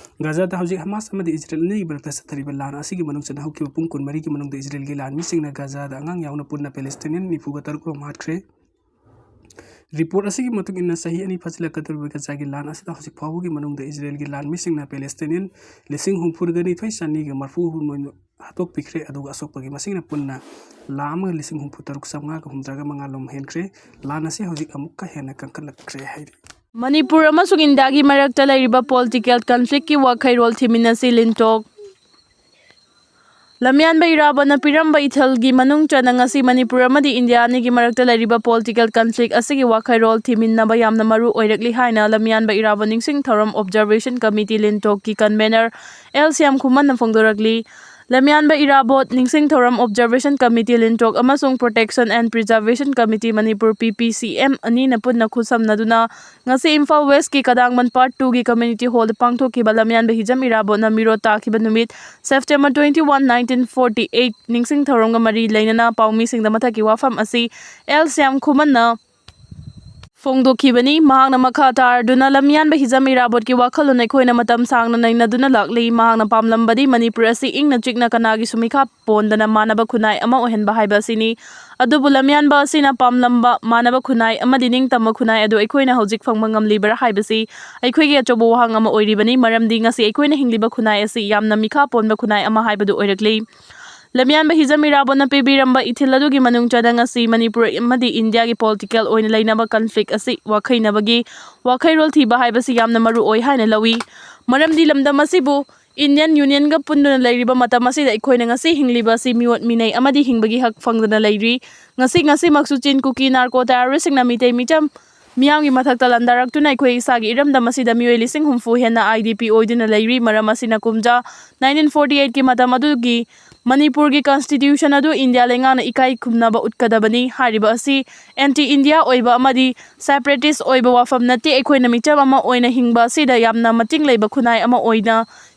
ꯒꯖꯥꯗ ꯍꯧꯖꯤꯛ ꯍꯃꯥꯁ ꯑꯃꯗꯤ ꯏꯖꯔꯦꯜ ꯑꯅꯤꯒꯤ ꯃꯔꯛꯇ ꯆꯠꯊꯔꯤꯕ ꯂꯥꯟ ꯑꯁꯤꯒꯤ ꯃꯅꯨꯡ ꯆꯟꯅ ꯍꯧꯈꯤꯕ ꯄꯨꯡ ꯀꯨꯟꯃꯔꯤꯒꯤ ꯃꯅꯨꯡꯗ ꯏꯖꯔꯦꯜꯒꯤ ꯂꯥꯟꯃꯤꯁꯤꯡꯅ ꯒꯖꯥꯗ ꯑꯉꯥꯡ ꯌꯥꯎꯅ ꯄꯨꯟꯅ ꯄꯦꯂꯦꯁꯇꯤꯅꯤꯌꯟ ꯅꯤꯐꯨꯒ ꯇꯔꯨꯛ ꯂꯣꯝ ꯍꯥꯠꯈ꯭ꯔꯦ꯫ ꯔꯤꯄꯣꯔꯠ ꯑꯁꯤꯒꯤ ꯃꯇꯨꯡ ꯏꯟꯅ, ꯆꯍꯤ ꯑꯅꯤ ꯐꯥꯖꯤꯜꯂꯛꯀꯗꯧꯔꯤꯕ ꯒꯖꯥꯒꯤ ꯂꯥꯟ ꯑꯁꯤꯗ ꯍꯧꯖꯤꯛ ꯐꯥꯎꯕꯒꯤ ꯃꯅꯨꯡꯗ ꯏꯖꯔꯦꯜꯒꯤ ꯂꯥꯟꯃꯤꯁꯤꯡꯅ ꯄꯦꯂꯦꯁꯇꯤꯅꯤꯌꯟ ꯂꯤꯁꯤꯡ ꯍꯨꯝꯐꯨꯒ ꯅꯤꯊꯣꯏ ꯆꯅꯤꯒ ꯃꯔꯐꯨ ꯍꯨꯝꯗꯣꯏ ꯍꯥꯠꯇꯣꯛꯄꯤꯈ꯭ꯔꯦ, ꯑꯗꯨꯒ ꯑꯁꯣꯛꯄꯒꯤ ꯃꯁꯤꯡꯅ ꯄꯨꯟꯅ ꯂꯥꯈ ꯑꯃꯒ ꯂꯤꯁꯤꯡ ꯍꯨꯝꯐꯨ ꯇꯔꯨꯛ ꯆꯥꯝꯃꯉꯥꯒ ꯍꯨꯝꯗ꯭ꯔꯥꯒ ꯃꯉꯥ ꯂꯣꯝ ꯍꯦꯟꯈ꯭ꯔꯦ꯫ ꯂꯥꯟ ꯑꯁꯤ ꯍꯧꯖꯤꯛ ꯑꯃꯨꯛꯀ ꯍꯦꯟꯅ ꯀꯟꯈꯠꯂꯛꯈ꯭ꯔꯦ ꯍꯥꯏꯔꯤ꯫ ꯃꯅꯤꯄꯨꯔ ꯑꯃꯁꯨꯡ ꯏꯟꯗꯤꯌꯥꯒꯤ ꯃꯔꯛꯇ ꯂꯩꯔꯤꯕ ꯄꯣꯂꯤꯇꯤꯀꯦꯜ ꯀꯟꯐ꯭ꯂꯤꯛꯀꯤ ꯋꯥꯈꯩꯔꯣꯜ ꯊꯤꯃꯤꯟꯅꯁꯤ ꯂꯤꯟꯇꯣꯛ꯫ ꯂꯝꯌꯥꯟꯕ ꯏꯔꯥꯕꯣꯠꯅ ꯄꯤꯔꯝꯕ ꯏꯊꯤꯜꯒꯤ ꯃꯅꯨꯡ ꯆꯟꯅ ꯉꯁꯤ ꯃꯅꯤꯄꯨꯔ ꯑꯃꯗꯤ ꯏꯟꯗꯤꯌꯥ ꯑꯅꯤꯒꯤ ꯃꯔꯛꯇ ꯂꯩꯔꯤꯕ ꯄꯣꯂꯤꯇꯤꯀꯦꯜ ꯀꯟꯐ꯭ꯂꯤꯛ ꯑꯁꯤꯒꯤ ꯋꯥꯈꯩꯔꯣꯜ ꯊꯤꯃꯤꯟꯅꯕ ꯌꯥꯝꯅ ꯃꯔꯨ ꯑꯣꯏꯔꯛꯂꯤ ꯍꯥꯏꯅ ꯂꯝꯌꯥꯟꯕ ꯏꯔꯥꯕꯣꯠ ꯅꯤꯡꯁꯤꯡ ꯊꯧꯔꯝ ꯑꯣꯕꯖꯔꯕꯦꯁꯟ ꯀꯃꯤꯇꯤ ꯂꯤꯟꯇꯣꯛꯀꯤ ꯀꯟꯚꯦꯅꯔ ꯑꯦꯜ ꯁ꯭ꯌꯥꯝ ꯈꯨꯃꯟꯅ ꯐꯣꯡꯗꯣꯔꯛꯂꯤ꯫ ꯂꯝꯌꯥꯟꯕ ꯏꯔꯥꯕꯣꯠ ꯅꯤꯡꯁꯤꯡ ꯊꯧꯔꯝ ꯑꯣꯕꯖꯔꯕꯦꯁꯟ ꯀꯃꯤꯇꯤ ꯂꯤꯟꯇꯣꯛ ꯑꯃꯁꯨꯡ protection and preservation committee Manipur, P P C M, ꯑꯅꯤꯅ ꯄꯨꯟꯅ ꯈꯨꯠꯁꯝꯅꯗꯨꯅ ꯉꯁꯤ ꯏꯝꯐꯥꯜ ꯋꯦꯁꯀꯤ ꯀꯗꯥꯡꯕꯟ ꯄꯥꯔꯠ ꯇꯨꯒꯤ ꯀꯝꯃ꯭ꯌꯨꯅꯤꯇꯤ ꯍꯣꯜꯗ ꯄꯥꯡꯊꯣꯛꯈꯤꯕ ꯂꯝꯌꯥꯟꯕ ꯍꯤꯖꯝ ꯏꯔꯥꯕꯣꯠꯅ ꯃꯤꯔꯣ ꯇꯥꯈꯤꯕ ꯅꯨꯃꯤꯠ, September twenty one, nineteen forty eight, ꯅꯤꯡꯁꯤꯡ ꯊꯧꯔꯝꯒ ꯃꯔꯤ ꯂꯩꯅꯅ ꯄꯥꯎꯃꯤꯁꯤꯡꯗ ꯃꯊꯛꯀꯤ ꯋꯥꯐꯝ ꯑꯁꯤ ꯑꯦꯜ ꯁ꯭ꯌꯥꯝ ꯈꯨꯃꯟꯅ ꯐꯣꯡꯗꯣꯛꯈꯤꯕꯅꯤ꯫ ꯃꯍꯥꯛꯅ ꯃꯈꯥ ꯇꯥꯔꯗꯨꯅ ꯂꯝꯌꯥꯟꯕ ꯍꯤꯖꯝ ꯏꯔꯥꯕꯣꯠꯀꯤ ꯋꯥꯈꯜꯂꯣꯟ ꯑꯩꯈꯣꯏꯅ ꯃꯇꯝ ꯁꯥꯡꯅ ꯅꯩꯅꯗꯨꯅ ꯂꯥꯛꯂꯤ꯫ ꯃꯍꯥꯛꯅ ꯄꯥꯝꯂꯝꯕꯗꯤ ꯃꯅꯤꯄꯨꯔ ꯑꯁꯤ ꯏꯪꯅ ꯆꯤꯛꯅ ꯀꯅꯥꯒꯤꯁꯨ ꯃꯤꯈꯥ ꯄꯣꯟꯗꯅ ꯃꯥꯟꯅꯕ ꯈꯨꯟꯅꯥꯏ ꯑꯃ ꯑꯣꯏꯍꯟꯕ ꯍꯥꯏꯕ ꯑꯁꯤꯅꯤ꯫ ꯑꯗꯨꯕꯨ ꯂꯝꯌꯥꯟꯕ ꯑꯁꯤꯅ ꯄꯥꯝꯂꯝꯕ ꯃꯥꯟꯅꯕ ꯈꯨꯟꯅꯥꯏ ꯑꯃꯗꯤ ꯅꯤꯡꯇꯝꯕ ꯈꯨꯟꯅꯥꯏ ꯑꯗꯨ ꯑꯩꯈꯣꯏꯅ ꯍꯧꯖꯤꯛ ꯐꯪꯕ ꯉꯝꯂꯤꯕ꯭ꯔꯥ ꯍꯥꯏꯕꯁꯤ ꯑꯩꯈꯣꯏꯒꯤ ꯑꯆꯧꯕ ꯋꯥꯍꯪ ꯑꯃ ꯑꯣꯏꯔꯤꯕꯅꯤ꯫ ꯃꯔꯝꯗꯤ ꯉꯁꯤ ꯑꯩꯈꯣꯏꯅ ꯍꯤꯡꯂꯤꯕ ꯈꯨꯟꯅꯥꯏ ꯑꯁꯤ ꯌꯥꯝꯅ ꯃꯤꯈꯥ ꯄꯣꯟꯕ ꯈꯨꯟꯅꯥꯏ ꯑꯃ ꯍꯥꯏꯕꯗꯨ ꯑꯣꯏꯔꯛꯂꯤ꯫ ꯂꯝꯌꯥꯟꯕ ꯍꯤꯖꯝ ꯏꯔꯥꯕꯣꯠꯅ ꯄꯤꯕꯤꯔꯝꯕ ꯏꯊꯤꯜ ꯑꯗꯨꯒꯤ ꯃꯅꯨꯡ ꯆꯟꯅ ꯉꯁꯤ ꯃꯅꯤꯄꯨꯔ ꯑꯃꯗꯤ ꯏꯟꯗꯤꯌꯥꯒꯤ ꯄꯣꯂꯤꯇꯤꯀꯦꯜ ꯑꯣꯏꯅ ꯂꯩꯅꯕ ꯀꯟꯐ꯭ꯂꯤꯛ ꯑꯁꯤ ꯋꯥꯈꯩꯅꯕꯒꯤ ꯋꯥꯈꯩꯔꯣꯜ ꯊꯤꯕ ꯍꯥꯏꯕꯁꯤ ꯌꯥꯝꯅ ꯃꯔꯨ ꯑꯣꯏ ꯍꯥꯏꯅ ꯂꯧꯏ꯫ ꯃꯔꯝꯗꯤ ꯂꯝꯗꯝ ꯑꯁꯤꯕꯨ ꯏꯟꯗꯤꯌꯟ ꯌꯨꯅꯤꯌꯟꯒ ꯄꯨꯟꯗꯨꯅ ꯂꯩꯔꯤꯕ ꯃꯇꯝ ꯑꯁꯤꯗ ꯑꯩꯈꯣꯏꯅ ꯉꯁꯤ ꯍꯤꯡꯂꯤꯕ ꯑꯁꯤ ꯃꯤꯑꯣꯠ ꯃꯤꯅꯩ ꯑꯃꯗꯤ ꯍꯤꯡꯕꯒꯤ ꯍꯛ ꯐꯪꯗꯅ ꯂꯩꯔꯤ꯫ ꯉꯁꯤ ꯉꯁꯤꯃꯛꯁꯨ ꯆꯤꯟ ꯀꯨꯀꯤ ꯅꯥꯔꯀꯣ ꯇꯦꯔꯣꯔꯤꯁꯁꯤꯡꯅ ꯃꯤꯇꯩ ꯃꯤꯆꯝ ꯃꯤꯌꯥꯝꯒꯤ ꯃꯊꯛꯇ ꯂꯥꯟꯗꯥꯔꯛꯇꯨꯅ ꯑꯩꯈꯣꯏ ꯏꯁꯥꯒꯤ ꯏꯔꯝꯗꯝ ꯑꯁꯤꯗ ꯃꯤꯑꯣꯏ ꯂꯤꯁꯤꯡ ꯍꯨꯝꯐꯨ ꯍꯦꯟꯅ ꯑꯥꯏ ꯗꯤ ꯄꯤ ꯑꯣꯏꯗꯨꯅ ꯂꯩꯔꯤ꯫ ꯃꯔꯝ ꯑꯁꯤꯅ ꯀꯨꯝꯖꯥ ꯅꯥꯏꯟꯇꯤꯟ ꯐꯣꯔꯇꯤ ꯑꯩꯠꯀꯤ ꯃꯇꯝ ꯑꯗꯨꯒꯤ ꯃꯅꯤꯄꯨꯔꯒꯤ ꯀꯟꯁꯇꯤꯇ꯭ꯌꯨꯁꯟ ꯑꯗꯨ ꯏꯟꯗꯤꯌꯥ ꯂꯩꯉꯥꯛꯅ ꯏꯀꯥꯏ ꯈꯨꯝꯅꯕ ꯎꯠꯀꯗꯕꯅꯤ꯫ ꯍꯥꯏꯔꯤꯕ ꯑꯁꯤ ꯑꯦꯟꯇꯤ ꯏꯟꯗꯤꯌꯥ ꯑꯣꯏꯕ ꯑꯃꯗꯤ ꯁꯦꯄꯔꯦꯇꯤꯁ ꯑꯣꯏꯕ ꯋꯥꯐꯝ ꯅꯠꯇꯦ꯫ ꯑꯩꯈꯣꯏꯅ ꯃꯤꯆꯝ ꯑꯃ ꯑꯣꯏꯅ ꯍꯤꯡꯕ ꯑꯁꯤꯗ ꯌꯥꯝꯅ ꯃꯇꯤꯡ ꯂꯩꯕ ꯈꯨꯟꯅꯥꯏ ꯑꯃ ꯑꯣꯏꯅ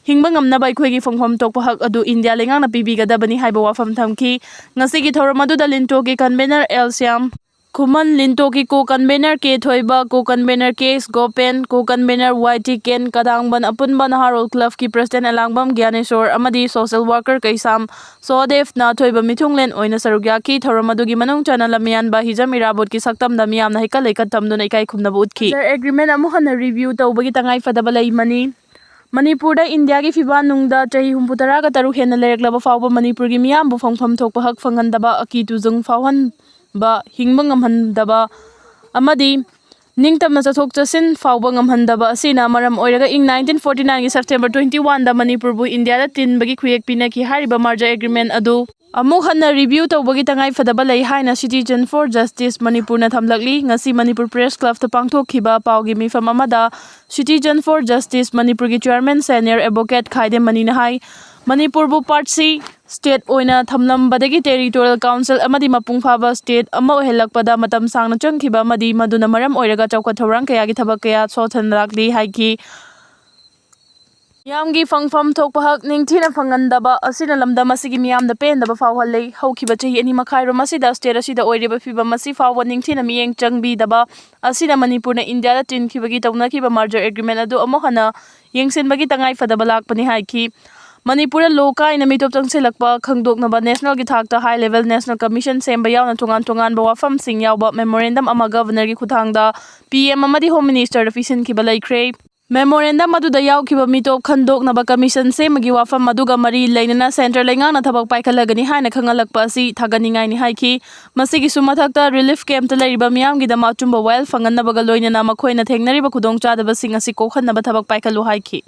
ꯍꯤꯡꯕ ꯉꯝꯅꯕ ꯑꯩꯈꯣꯏꯒꯤ ꯐꯪꯐꯝ ꯊꯣꯛꯄ ꯍꯛ ꯑꯗꯨ ꯏꯟꯗꯤꯌꯥ ꯂꯩꯉꯥꯛꯅ ꯄꯤꯕꯤꯒꯗꯕꯅꯤ ꯍꯥꯏꯕ ꯋꯥꯐꯝ ꯊꯝꯈꯤ꯫ ꯉꯁꯤꯒꯤ ꯊꯧꯔꯝ ꯑꯗꯨꯗ ꯂꯤꯟꯇꯣꯒꯤ ꯀꯟꯚꯦꯅꯔ ꯑꯦꯜ ꯁ꯭ꯌꯥꯝ, ꯈꯨꯃꯟ ꯂꯤꯟꯇꯣꯒꯤ ꯀꯣ ꯀꯟꯚꯦꯅꯔ ꯀꯦ ꯊꯣꯏꯕ, ꯀꯣ ꯀꯟꯚꯦꯅꯔ ꯀꯦ ꯑꯦꯁ ꯒꯣꯄꯦꯟ, ꯀꯣ ꯀꯟꯚꯦꯅꯔ ꯋꯥꯏ ꯇꯤ ꯀꯦꯟ, ꯀꯗꯥꯡꯕꯟ ꯑꯄꯨꯟꯕ ꯅꯍꯥꯔꯣꯜ ꯀ꯭ꯂꯕꯀꯤ ꯄ꯭ꯔꯁꯤꯗꯦꯟ ꯑꯦꯂꯥꯡꯕꯝ ꯒ꯭ꯌꯥꯅꯦꯁꯣꯔ ꯑꯃꯗꯤ ꯁꯣꯁꯦꯜ ꯋꯥꯔꯀꯔ ꯀꯩꯁꯥꯝ ꯁꯣꯍꯗꯦꯕꯅ ꯑꯊꯣꯏꯕ ꯃꯤꯊꯨꯡꯂꯦꯟ ꯑꯣꯏꯅ ꯁꯔꯨꯛ ꯌꯥꯈꯤ꯫ ꯊꯧꯔꯝ ꯑꯗꯨꯒꯤ ꯃꯅꯨꯡ ꯆꯟꯅ ꯂꯝꯌꯥꯟꯕ ꯍꯤꯖꯝ ꯏꯔꯥꯕꯣꯠꯀꯤ ꯁꯛꯇꯝꯗ ꯃꯤꯌꯥꯝꯅ ꯍꯩꯀꯠ ꯂꯩꯀꯠ ꯇꯝꯗꯨꯅ ꯏꯀꯥꯏ ꯈꯨꯝꯅꯕ ꯎꯠꯈꯤ꯫ ꯃꯔꯖꯔ ꯑꯦꯒ꯭ꯔꯤꯃꯦꯟ ꯑꯃꯨꯛ ꯍꯟꯅ ꯔꯤꯚ꯭ꯌꯨ ꯇꯧꯕꯒꯤ ꯇꯉꯥꯏ ꯐꯗꯕ ꯂꯩꯃꯅꯤ꯫ ꯃꯅꯤꯄꯨꯔꯗ ꯏꯟꯗꯤꯌꯥꯒꯤ ꯐꯤꯕꯥꯟ ꯅꯨꯡꯗ ꯆꯍꯤ ꯍꯨꯝꯐꯨ ꯇꯔꯥꯒ ꯇꯔꯨꯛ ꯍꯦꯟꯅ ꯂꯩꯔꯛꯂꯕ ꯐꯥꯎꯕ ꯃꯅꯤꯄꯨꯔꯒꯤ ꯃꯤꯌꯥꯝꯕꯨ ꯐꯪꯐꯝ ꯊꯣꯛꯄ ꯍꯛ ꯐꯪꯍꯟꯗꯕ, ꯑꯀꯤ ꯇꯨꯖꯨꯡ ꯐꯥꯎꯍꯟꯕ, ꯍꯤꯡꯕ ꯉꯝꯍꯟꯗꯕ ꯑꯃꯗꯤ ꯅꯤꯡꯇꯝꯅ ꯆꯠꯊꯣꯛ ꯆꯠꯁꯤꯟ ꯐꯥꯎꯕ ꯉꯝꯍꯟꯗꯕ ꯑꯁꯤꯅ ꯃꯔꯝ ꯑꯣꯏꯔꯒ ꯏꯪ ꯅꯥꯏꯟꯇꯤꯟ ꯐꯣꯔꯇꯤ ꯅꯥꯏꯟꯒꯤ ꯁꯦꯞꯇꯦꯝꯕꯔ ꯇ꯭ꯋꯦꯟꯇꯤ ꯋꯥꯟꯗ ꯃꯅꯤꯄꯨꯔꯕꯨ ꯏꯟꯗꯤꯌꯥꯗ ꯇꯤꯟꯕꯒꯤ ꯈꯨꯌꯦꯛ ꯄꯤꯅꯈꯤ꯫ ꯍꯥꯏꯔꯤꯕ ꯃꯔꯖꯔ ꯑꯦꯒ꯭ꯔꯤꯃꯦꯟ ꯑꯗꯨ ꯑꯃꯨꯛ ꯍꯟꯅ ꯔꯤꯚ꯭ꯌꯨ ꯇꯧꯕꯒꯤ ꯇꯉꯥꯏ ꯐꯗꯕ ꯂꯩ ꯍꯥꯏꯅ ꯁꯤꯇꯤꯖꯟ ꯐꯣꯔ ꯖꯁꯇꯤꯁ ꯃꯅꯤꯄꯨꯔꯅ ꯊꯝꯂꯛꯂꯤ꯫ ꯉꯁꯤ ꯃꯅꯤꯄꯨꯔ ꯄ꯭ꯔꯦꯁ ꯀ꯭ꯂꯕꯇ ꯄꯥꯡꯊꯣꯛꯈꯤꯕ ꯄꯥꯎꯒꯤ ꯃꯤꯐꯝ ꯑꯃꯗ ꯁꯤꯇꯤꯖꯟ ꯐꯣꯔ ꯖꯁꯇꯤꯁ ꯃꯅꯤꯄꯨꯔꯒꯤ ꯆꯤꯌꯔꯃꯦꯟ ꯁꯦꯅꯤꯌꯔ ꯑꯦꯗꯚꯣꯀꯦꯠ ꯈꯥꯏꯗꯦꯝ ꯃꯅꯤꯅ ꯍꯥꯏ, ꯃꯅꯤꯄꯨꯔꯕꯨ ꯄꯥꯔꯠ ꯁꯤ ꯁ꯭ꯇꯦꯠ ꯑꯣꯏꯅ ꯊꯝꯂꯝꯕꯗꯒꯤ ꯇꯦꯔꯤꯇꯣꯔꯤꯌꯦꯜ ꯀꯥꯎꯟꯁꯤꯜ ꯑꯃꯗꯤ ꯃꯄꯨꯡ ꯐꯥꯕ ꯁ꯭ꯇꯦꯠ ꯑꯃ ꯑꯣꯏꯍꯜꯂꯛꯄꯗ ꯃꯇꯝ ꯁꯥꯡꯅ ꯆꯪꯈꯤꯕ ꯑꯃꯗꯤ ꯃꯗꯨꯅ ꯃꯔꯝ ꯑꯣꯏꯔꯒ ꯆꯥꯎꯈꯠ ꯊꯧꯔꯥꯡ ꯀꯌꯥꯒꯤ ꯊꯕꯛ ꯀꯌꯥ ꯁꯣꯊꯅ ꯂꯥꯛꯂꯤ ꯍꯥꯏꯈꯤ꯫ ꯃꯤꯌꯥꯝꯒꯤ ꯐꯪꯐꯝ ꯊꯣꯛꯄ ꯍꯛ ꯅꯤꯡꯊꯤꯅ ꯐꯪꯍꯟꯗꯕ ꯑꯁꯤꯅ ꯂꯝꯗꯝ ꯑꯁꯤꯒꯤ ꯃꯤꯌꯥꯝꯗ ꯄꯦꯟꯗꯕ ꯐꯥꯎꯍꯜꯂꯤ꯫ ꯍꯧꯈꯤꯕ ꯆꯍꯤ ꯑꯅꯤ ꯃꯈꯥꯏꯔꯣꯝ ꯑꯁꯤꯗ state ꯑꯁꯤꯗ ꯑꯣꯏꯔꯤꯕ ꯐꯤꯕꯝ ꯑꯁꯤ ꯐꯥꯎꯕ ꯅꯤꯡꯊꯤꯅ ꯃꯤꯠꯌꯦꯡ ꯆꯪꯕꯤꯗꯕ ꯑꯁꯤꯅ ꯃꯅꯤꯄꯨꯔꯅ ꯏꯟꯗꯤꯌꯥꯗ ꯆꯤꯟꯈꯤꯕꯒꯤ ꯇꯧꯅꯈꯤꯕ merger agreement ꯑꯗꯨ ꯑꯃꯨꯛ ꯍꯟꯅ ꯌꯦꯡꯁꯤꯟꯕꯒꯤ ꯇꯉꯥꯏ ꯐꯗꯕ ꯂꯥꯛꯄꯅꯤ ꯍꯥꯏꯈꯤ꯫ ꯃꯅꯤꯄꯨꯔꯗ law ꯀꯥꯏꯅ ꯃꯤꯇꯣꯞ ꯆꯪꯁꯤꯜꯂꯛꯄ ꯈꯪꯗꯣꯛꯅꯕ national ꯒꯤ ꯊꯥꯛꯇ high level national commission ꯁꯦꯝꯕ ꯌꯥꯎꯅ ꯇꯣꯉꯥꯟ ꯇꯣꯉꯥꯟꯕ ꯋꯥꯐꯝꯁꯤꯡ ꯌꯥꯎꯕ memorandum ꯑꯃ governor ꯒꯤ ꯈꯨꯠꯊꯥꯡꯗ P M ꯑꯃꯗꯤ Home Minister ꯗ ꯄꯤꯁꯤꯟꯈꯤꯕ ꯂꯩꯈ꯭ꯔꯦ꯫ Memorandum ꯑꯗꯨꯗ ꯌꯥꯎꯈꯤꯕ ꯃꯤꯇꯣꯞ ꯈꯟꯗꯣꯛꯅꯕ commission ꯁꯦꯝꯕꯒꯤ ꯋꯥꯐꯝ ꯑꯗꯨꯒ ꯃꯔꯤ ꯂꯩꯅꯅ centre ꯂꯩꯉꯥꯛꯅ ꯊꯕꯛ ꯄꯥꯏꯈꯠꯂꯒꯅꯤ ꯍꯥꯏꯅ ꯈꯪꯍꯜꯂꯛꯄ ꯑꯁꯤ ꯊꯥꯒꯠꯅꯤꯡꯉꯥꯏꯅꯤ ꯍꯥꯏꯈꯤ꯫ ꯃꯁꯤꯒꯤꯁꯨ ꯃꯊꯛꯇ relief camp ꯇ ꯂꯩꯔꯤꯕ ꯃꯤꯌꯥꯝꯒꯤꯗꯃꯛ ꯑꯆꯨꯝꯕ ꯋꯥꯌꯦꯜ ꯐꯪꯍꯟꯅꯕꯒ ꯂꯣꯏꯅꯅ ꯃꯈꯣꯏꯅ ꯊꯦꯡꯅꯔꯤꯕ ꯈꯨꯗꯣꯡꯆꯥꯗꯕꯁꯤꯡ ꯑꯁꯤ ꯀꯣꯛꯍꯟꯅꯕ ꯊꯕꯛ ꯄꯥꯏꯈꯠꯂꯨ ꯍꯥꯏꯈꯤ꯫